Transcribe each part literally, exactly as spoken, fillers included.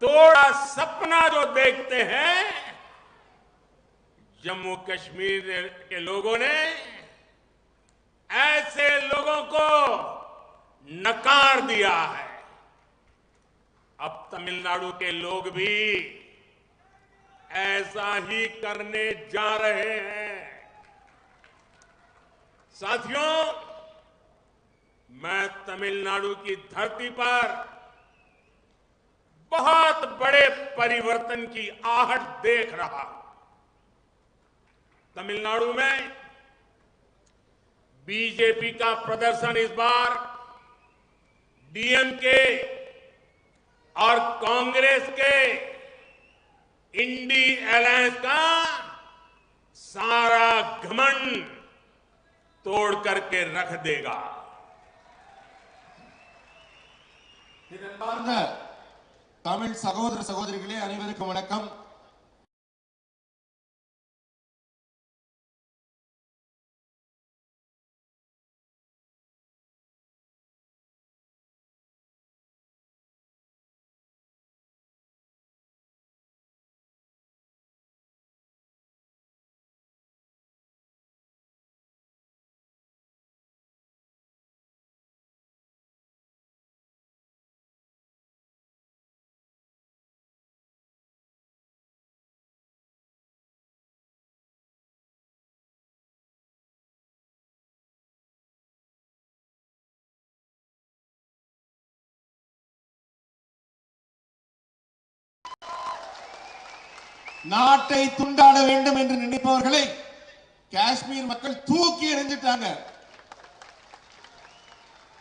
थोड़ा सपना जो देखते हैं, जम्मू कश्मीर के लोगों ने ऐसे लोगों को नकार दिया है। अब तमिलनाडु के लोग भी ऐसा ही करने जा रहे हैं। साथियों, मैं तमिलनाडु की धरती पर बहुत बड़े परिवर्तन की आहट देख रहा हूं। तमिलनाडु में बीजेपी का प्रदर्शन इस बार डीएमके और कांग्रेस के इंडी अलायंस का सारा घमंड तोड़ करके रख देगा। திறன்பார்ந்த தமிழ் சகோதர சகோதரிகளே, அனைவருக்கும் வணக்கம். நாட்டை துண்டாட வேண்டும் என்று நினைப்பவர்களை காஷ்மீர் மக்கள் தூக்கி எறிஞ்சிட்டாங்க.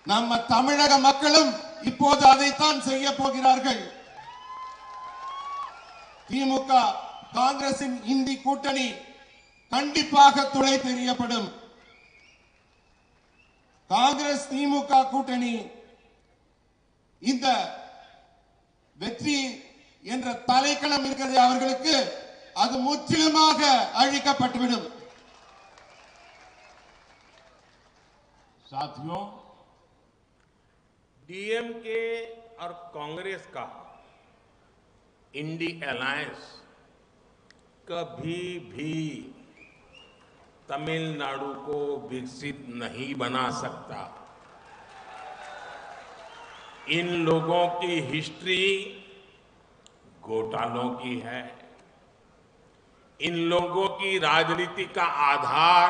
நம்ம தமிழக மக்களும் இப்போது அதைத்தான் செய்ய போகிறார்கள். திமுக காங்கிரசின் இந்தி கூட்டணி கண்டிப்பாக தூள் தெரியப்படும். காங்கிரஸ் திமுக கூட்டணி இந்த வெற்றி என்ற தலை கணம் இருக்கிறது, அவர்களுக்கு அது முற்றிலுமாக அழிக்கப்பட்டுவிடும். साथियों, डीएमके और कांग्रेस का इंडी अलायंस कभी भी तमिलनाडु को विकसित नहीं बना सकता। इन लोगों की हिस्ट्री घोटालों की है। इन लोगों की राजनीति का आधार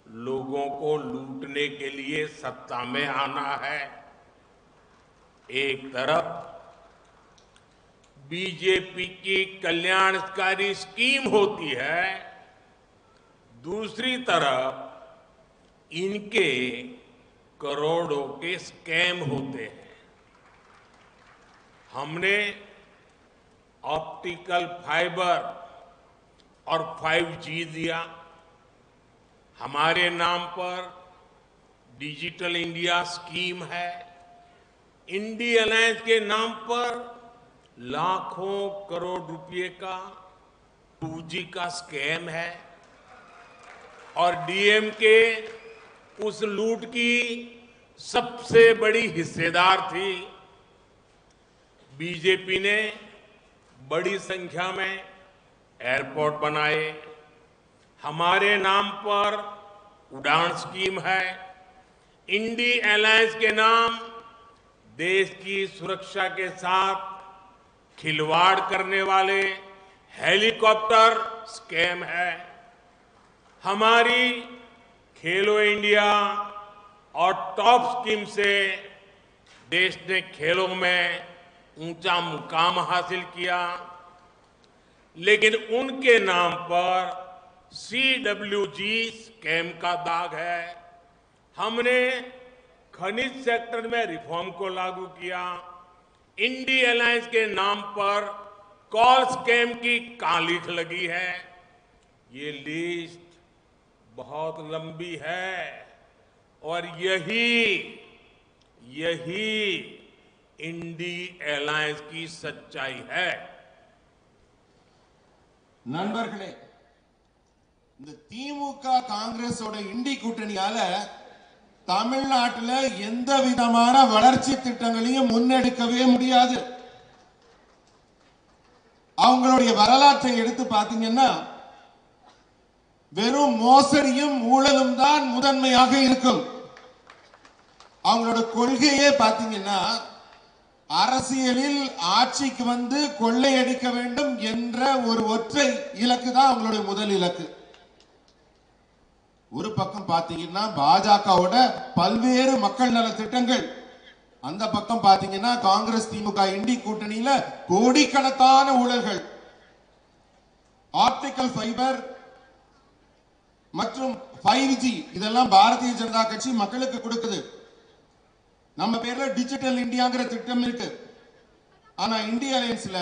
लोगों को लूटने के लिए सत्ता में आना है। एक तरफ बीजेपी की कल्याणकारी स्कीम होती है, दूसरी तरफ इनके करोड़ों के स्कैम होते हैं। हमने ऑप्टिकल फाइबर और फ़ाइव जी दिया। हमारे नाम पर डिजिटल इंडिया स्कीम है। इंडी अलायंस के नाम पर लाखों करोड़ रुपए का टू जी का स्कैम है और डीएमके उस लूट की सबसे बड़ी हिस्सेदार थी। बीजेपी ने बड़ी संख्या में एयरपोर्ट बनाए, हमारे नाम पर उड़ान स्कीम है, इंडी अलायंस के नाम देश की सुरक्षा के साथ खिलवाड़ करने वाले हेलीकॉप्टर स्कैम है। हमारी खेलो इंडिया और टॉप स्कीम से देश ने खेलों में ऊंचा मुकाम हासिल किया, लेकिन उनके नाम पर सीडब्ल्यूजी स्कैम का दाग है। हमने खनिज सेक्टर में रिफॉर्म को लागू किया। इंडी अलायंस के नाम पर कोल स्कैम की कालिख लगी है। ये लिस्ट बहुत लंबी है और यही यही इंडी अलायंस की सच्चाई है। நண்பர்களே, இந்த திமுக காங்கிரஸோட இண்டி கூட்டணியால தமிழ்நாட்டுல எந்த விதமான வளர்ச்சி திட்டங்களையும் முன்னெடுக்கவே முடியாது. அவங்களுடைய வரலாற்றை எடுத்து பார்த்தீங்கன்னா, வெறும் மோசடியும் ஊழலும் தான் முதன்மையாக இருக்கும். அவங்களோட கொள்கையே பார்த்தீங்கன்னா, அரசியலில் ஆட்சிக்கு வந்து கொள்ளையடிக்க வேண்டும் என்ற ஒரு ஒற்றை இலக்கு தான் அவங்களுடைய முதல் இலக்கு. ஒரு பக்கம் பாத்தீங்கன்னா, பாஜகவோட பல்வேறு மக்கள் நல திட்டங்கள், அந்த பக்கம் பாத்தீங்கன்னா, காங்கிரஸ், திமுக, இண்டி கூட்டணியில கோடிக்கணக்கான ஊழல்கள். ஆப்டிக்கல் ஃபைபர், மற்றும் ஃபைவ் ஜி, இதெல்லாம் பாரதிய ஜனதா கட்சி மக்களுக்கு கொடுக்குது. நம்ம பேர்ல டிஜிட்டல் இந்தியாங்கிற திட்டம் இருக்கு. ஆனா, இந்தியா அலையன்ஸ்ல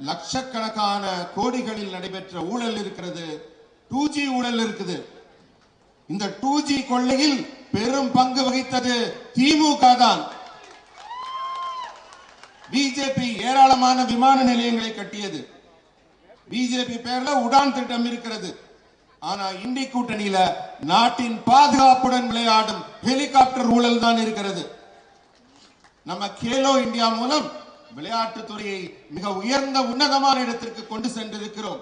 லட்சக்கணக்கான கோடிகளில் நடைபெற்ற ஊழல் இருக்கிறது. டூ ஜி ஊழல் இருக்குது. இந்த டூ ஜி கொள்ளையில் பெரும் பங்கு வகித்தது திமுக தான். பிஜேபி ஏராளமான விமான நிலையங்களை கட்டியது. பிஜேபி பேர்ல உடான் திட்டம் இருக்கிறது. ஆனா, இண்டி கூட்டணியில நாட்டின் பாதுகாப்புடன் விளையாடும் ஹெலிகாப்டர் ஊழல் தான் இருக்கிறது. நம்ம கேலோ இந்தியா மூலம் விளையாட்டுத்துறையை மிக உயர்ந்த, உன்னதமான இடத்திற்கு கொண்டு சென்றிருக்கிறோம்.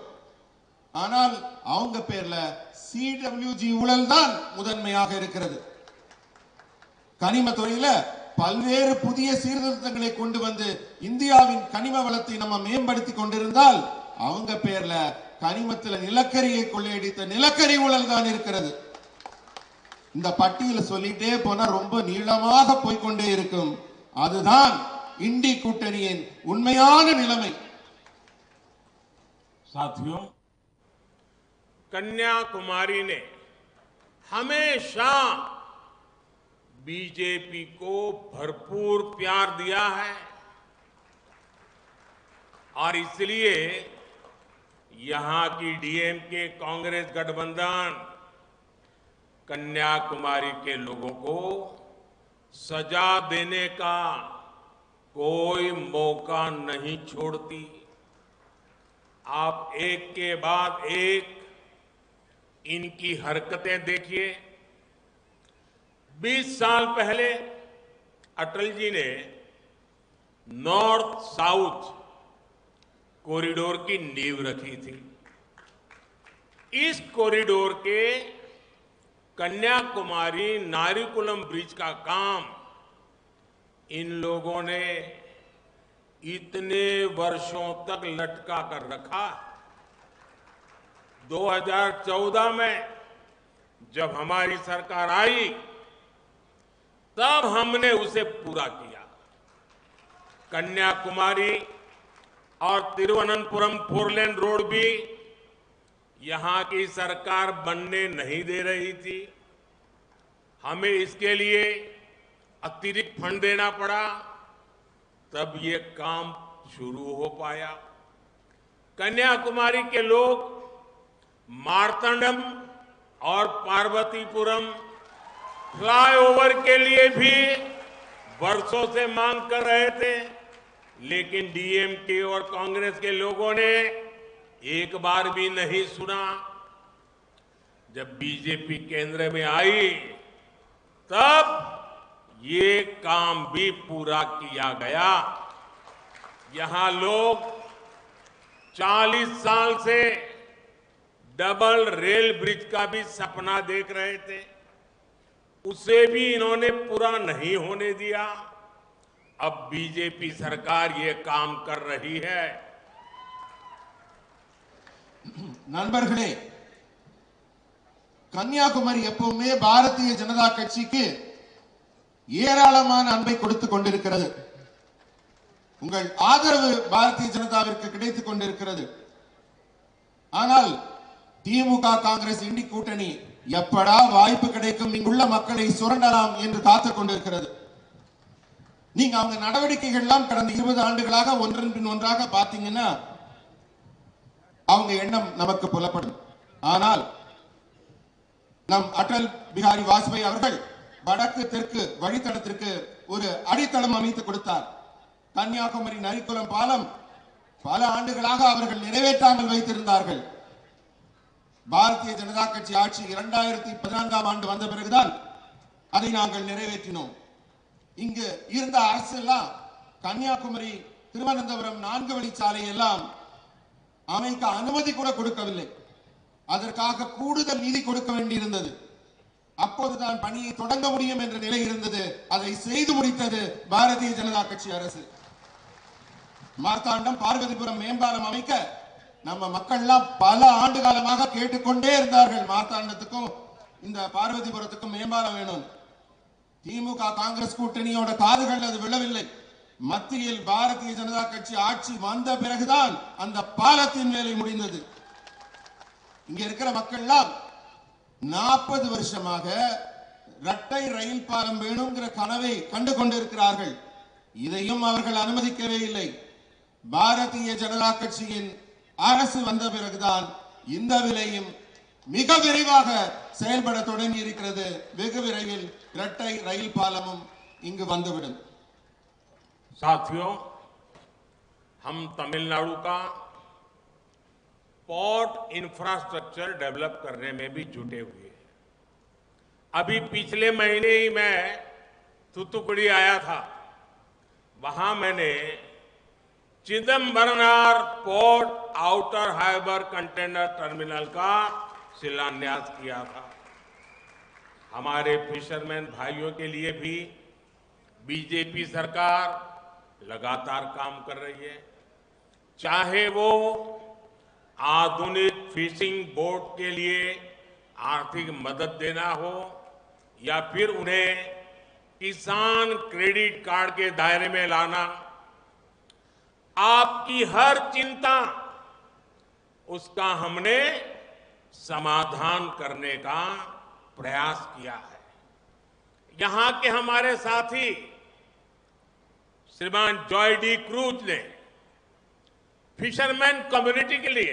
ஆனால், அவங்க பேர்ல சிடபிள்யூஜி ஊழல் தான் முதன்மையாக இருக்கிறது. கனிம துறையில பல்வேறு புதிய சீர்திருத்தங்களை கொண்டு வந்து இந்தியாவின் கனிம வளத்தை நம்ம மேம்படுத்தி கொண்டிருந்தால், அவங்க பேர்ல கனிமத்துல நிலக்கரியை கொள்ளையடித்த நிலக்கரி ஊழல் தான் இருக்கிறது. இந்த பட்டியலை சொல்லிட்டே போனா ரொம்ப நீளமாக போய்க்கொண்டே இருக்கும். அதுதான் இண்டி கூட்டணியின் உண்மையான நிலைமை. साथियों, कन्याकुमारी ने हमेशा बीजेपी को भरपूर प्यार दिया है और इसलिए यहां की डीएमके कांग्रेस गठबंधन कन्याकुमारी के लोगों को सजा देने का कोई मौका नहीं छोड़ती। आप एक के बाद एक इनकी हरकतें देखिए। बीस साल पहले अटल जी ने नॉर्थ साउथ कॉरिडोर की नींव रखी थी। इस कॉरिडोर के कन्याकुमारी नारीकुलम ब्रिज का काम इन लोगों ने इतने वर्षों तक लटका कर रखा। दो हज़ार चौदह में जब हमारी सरकार आई, तब हमने उसे पूरा किया। कन्याकुमारी और तिरुवनंतपुरम फोर लेन रोड भी यहां की सरकार बनने नहीं दे रही थी। हमें इसके लिए अतिरिक्त फंड देना पड़ा, तब ये काम शुरू हो पाया। कन्याकुमारी के लोग मार्तंडम और पार्वतीपुरम फ्लाईओवर के लिए भी वर्षों से मांग कर रहे थे, लेकिन डीएमके और कांग्रेस के लोगों ने एक बार भी नहीं सुना। जब बीजेपी केंद्र में आई, तब ये काम भी पूरा किया गया। यहां लोग चालीस साल से डबल रेल ब्रिज का भी सपना देख रहे थे, उसे भी इन्होंने पूरा नहीं होने दिया। अब बीजेपी सरकार ये काम कर रही है। நண்பர்களே, கன்னியாகுமரி எப்பவுமே பாரதிய ஜனதா கட்சிக்கு ஏராளமான அன்பை கொடுத்து கொண்டிருக்கிறது. உங்கள் ஆதரவு பாரதிய ஜனதாவிற்கு கிடைத்துக் கொண்டிருக்கிறது. ஆனால், திமுக காங்கிரஸ் இண்டி கூட்டணி எப்படா வாய்ப்பு கிடைக்கும், இங்குள்ள மக்களை சுரண்டலாம் என்று காத்துக் கொண்டிருக்கிறது. நீங்க அவங்க நடவடிக்கைகள்லாம் கடந்த இருபது ஆண்டுகளாக ஒன்றன் பின் ஒன்றாக பாத்தீங்கன்னா, அவங்க எண்ணம் நமக்கு புலப்படும். ஆனால், நம் அடல் பிஹாரி வாஜ்பாய் அவர்கள் வடக்கு தெற்கு வழித்தடத்திற்கு ஒரு அடித்தளம் அமைத்து கொடுத்தார். கன்னியாகுமரி நரிக்குளம் பாலம் பல ஆண்டுகளாக அவர்கள் நிறைவேற்றாமல் வைத்திருந்தார்கள். பாரதிய ஜனதா கட்சி ஆட்சி இரண்டாயிரத்தி பதினான்காம் ஆண்டு வந்த பிறகுதான் அதை நாங்கள் நிறைவேற்றினோம். இங்கு இருந்த அரசு எல்லாம் கன்னியாகுமரி, திருவனந்தபுரம் நான்கு வழி சாலை எல்லாம் அமெரிக்கா அனுமதி கூட கொடுக்கவில்லை. அதற்காக கூடுதல் நிதி கொடுக்க வேண்டியிருந்தது. அப்போதுதான் பணியை தொடங்க முடியும் என்ற நிலை இருந்தது. அதை செய்து முடித்தது பாரதிய ஜனதா கட்சி அரசு. மார்த்தாண்டம் பார்வதிபுரம் மேம்பாலம் அமைக்க நம்ம மக்கள்லாம் பல ஆண்டு காலமாக கேட்டுக்கொண்டே இருந்தார்கள். மார்த்தாண்டத்துக்கும் இந்த பார்வதிபுரத்துக்கும் மேம்பாலம் வேணும். திமுக காங்கிரஸ் கூட்டணியோட காதுகள் அது விழவில்லை. மத்தியில் பாரதிய ஜனதா கட்சி ஆட்சி வந்த பிறகுதான் அந்த பாலத்தின் வேலை முடிந்தது. இங்க இருக்கிற மக்கள்லாம் நாற்பது வருஷமாக இரட்டை ரயில் பாலம் வேணுங்கிற கனவை கண்டு கொண்டிருக்கிறார்கள். இதையும் அவர்கள் அனுமதிக்கவே இல்லை. பாரதிய ஜனதா கட்சியின் அரசு வந்த பிறகுதான் இந்த விலையும் மிக விரைவாக செயல்பட தொடங்கி இருக்கிறது. வெகு விரைவில் இரட்டை ரயில் பாலமும் இங்கு வந்துவிடும். साथियों, हम तमिलनाडु का पोर्ट इंफ्रास्ट्रक्चर डेवलप करने में भी जुटे हुए हैं। अभी पिछले महीने ही मैं थूथुकुडी आया था। वहां मैंने Chidambaranar port outer harbour container terminal का शिलान्यास किया था। हमारे फिशरमैन भाइयों के लिए भी बीजेपी सरकार लगातार काम कर रही है, चाहे वो आधुनिक फिशिंग बोट के लिए आर्थिक मदद देना हो या फिर उन्हें किसान क्रेडिट कार्ड के दायरे में लाना। आपकी हर चिंता, उसका हमने समाधान करने का प्रयास किया है। यहाँ के हमारे साथी श्रीमान जॉय डी क्रूज ने फिशरमैन कम्युनिटी के लिए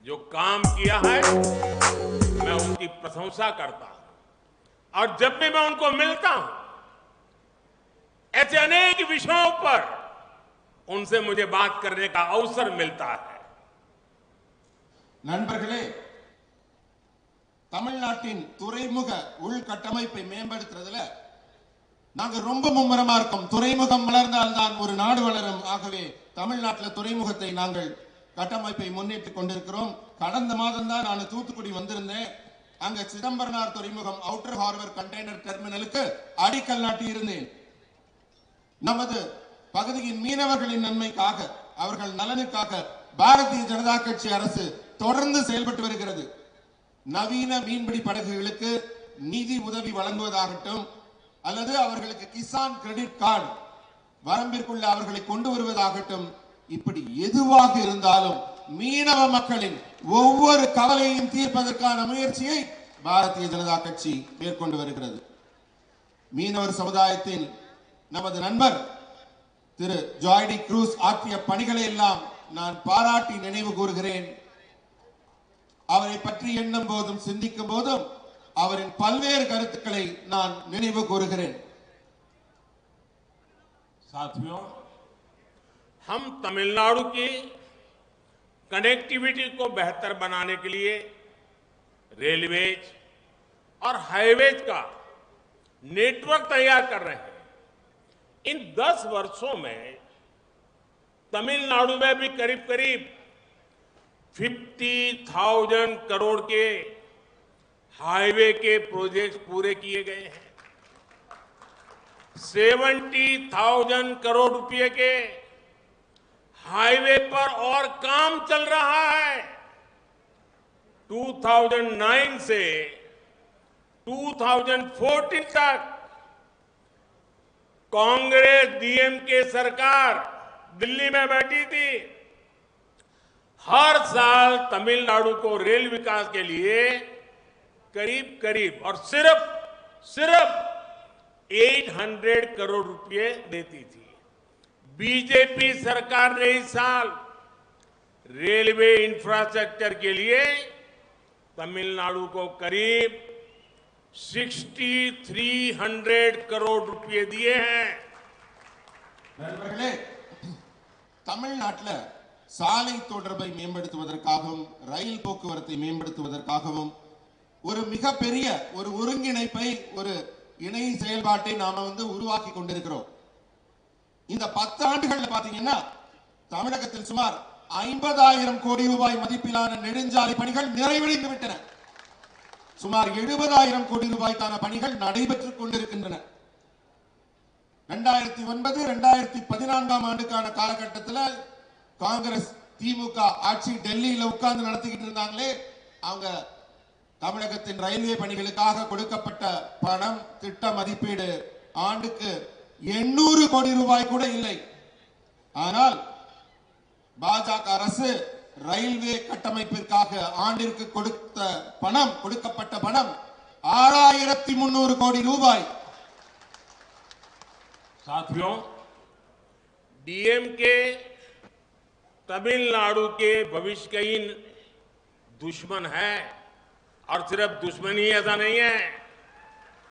जो काम किया है, मैं उनकी प्रशंसा करता हूं। और जब भी मैं उनको मिलता हूं, ऐसे अनेक विषयों पर उनसे मुझे बात करने का अवसर मिलता है। நண்பர்களே, தமிழ்நாட்டின் துறைமுக உள்கட்டமைப்பை மேம்படுத்துறதுல நாங்க ரொம்ப மும்முரமா இருக்கோம். துறைமுகம் வளர்ந்தால்தான் ஒரு நாடு வளரும். ஆகவே, தமிழ்நாட்டுல துறைமுகத்தை நாங்கள் கட்டமைப்பை முன்னேற்றி கொண்டிருக்கிறோம். கடந்த மாதம் தான் நான் தூத்துக்குடி வந்திருந்தேன். அங்க சிதம்பரனார் துறைமுகம் அவுட்டர் ஹார்பர் கண்டெய்னர் டெர்மினலுக்கு அடிக்கல் நாட்டி இருந்தேன். நமது பகுதியின் மீனவர்களின் நன்மைக்காக, அவர்கள் நலனுக்காக பாரதிய ஜனதா கட்சி அரசு தொடர்ந்து செயல்பட்டு வருகிறது. நவீன மீன்பிடி படகுகளுக்கு நிதி உதவி வழங்குவதாகட்டும், அல்லது அவர்களுக்கு கிசான் கிரெடிட் கார்டு வரம்பிற்குள்ள அவர்களை கொண்டு வருவதாகட்டும், இப்படி எதுவாக இருந்தாலும், மீனவ மக்களின் ஒவ்வொரு கவலையையும் தீர்ப்பதற்கான முயற்சியை பாரதிய ஜனதா கட்சி மேற்கொண்டு வருகிறது. மீனவர் சமுதாயத்தின் நமது நண்பர் திரு ஜாய் டி க்ரூஸ் ஆற்றிய பணிகளை எல்லாம் நான் பாராட்டி நினைவு கூறுகிறேன். அவரை பற்றி எண்ணும் போதும், சிந்திக்கும் போதும், அவரின் பல்வேறு கருத்துக்களை நான் நினைவு கூறுகிறேன். साथियों, हम तमिलनाडु की कनेक्टिविटी को बेहतर बनाने के लिए रेलवेज और हाईवेज का नेटवर्क तैयार कर रहे हैं। इन दस वर्षों में तमिलनाडु में भी करीब करीब फिफ्टी थाउजेंड करोड़ के हाईवे के प्रोजेक्ट्स पूरे किए गए हैं। सेवेंटी थाउजेंड करोड़ रुपए के हाईवे पर और काम चल रहा है। टू थाउजेंड नाइन से टू थाउजेंड फ़ोर्टीन तक कांग्रेस डीएमके सरकार दिल्ली में बैठी थी। हर साल तमिलनाडु को रेल विकास के लिए करीब करीब और सिर्फ सिर्फ एट हंड्रेड करोड़ रुपए देती थी। बीजेपी सरकार ने इस साल रेलवे इंफ्रास्ट्रक्चर के लिए तमिलनाडु को करीब सिक्सटी थ्री हंड्रेड करोड़ रुपए दिए हैं। நண்பர்களே, தமிழ்நாட்டில் சாலை தொடர்பை மேம்படுத்துவதற்காகவும், ரயில் போக்குவரத்தை மேம்படுத்துவதற்காகவும் ஒரு மிகப்பெரிய ஒரு ஒருங்கிணைப்பை, ஒரு இணை செயல்பாட்டை நாம வந்து உருவாக்கி கொண்டிருக்கிறோம். இந்த பத்து ஆண்டுகள்ல பாத்தீங்கன்னா, தமிழகத்தில் சுமார் ஐம்பதாயிரம் கோடி ரூபாய் மதிப்பிலான நெடுஞ்சாலை பணிகள் நிறைவடைந்து விட்டன. சுமார் எழுபதாயிரம் கோடி ரூபாய்க்கான பணிகள் நடைபெற்றுக் கொண்டிருக்கின்றன. ரெண்டாயிரத்தி ஒன்பது, ரெண்டாயிரத்தி பதினான்காம் ஆண்டுக்கான காலகட்டத்தில் காங்கிரஸ், திமுக ஆட்சி டெல்லியில உட்கார்ந்து நடத்திக்கிட்டு இருந்தாங்களே, அவங்க தமிழகத்தின் ரயில்வே பணிகளுக்காக கொடுக்கப்பட்ட பணம், திட்ட மதிப்பீடு ஆண்டுக்கு எண்ணூறு கோடி ரூபாய் கூட இல்லை. ஆனால் பாஜக அரசு ரயில்வே கட்டமைப்பிற்காக ஆண்டிற்கு கொடுத்த பணம், கொடுக்கப்பட்ட பணம் ஆறாயிரத்தி முன்னூறு கோடி ரூபாய். साथियों, डीएमके तमिलनाडु के भविष्यहीन दुश्मन है। और सिर्फ दुश्मन ही ऐसा नहीं है,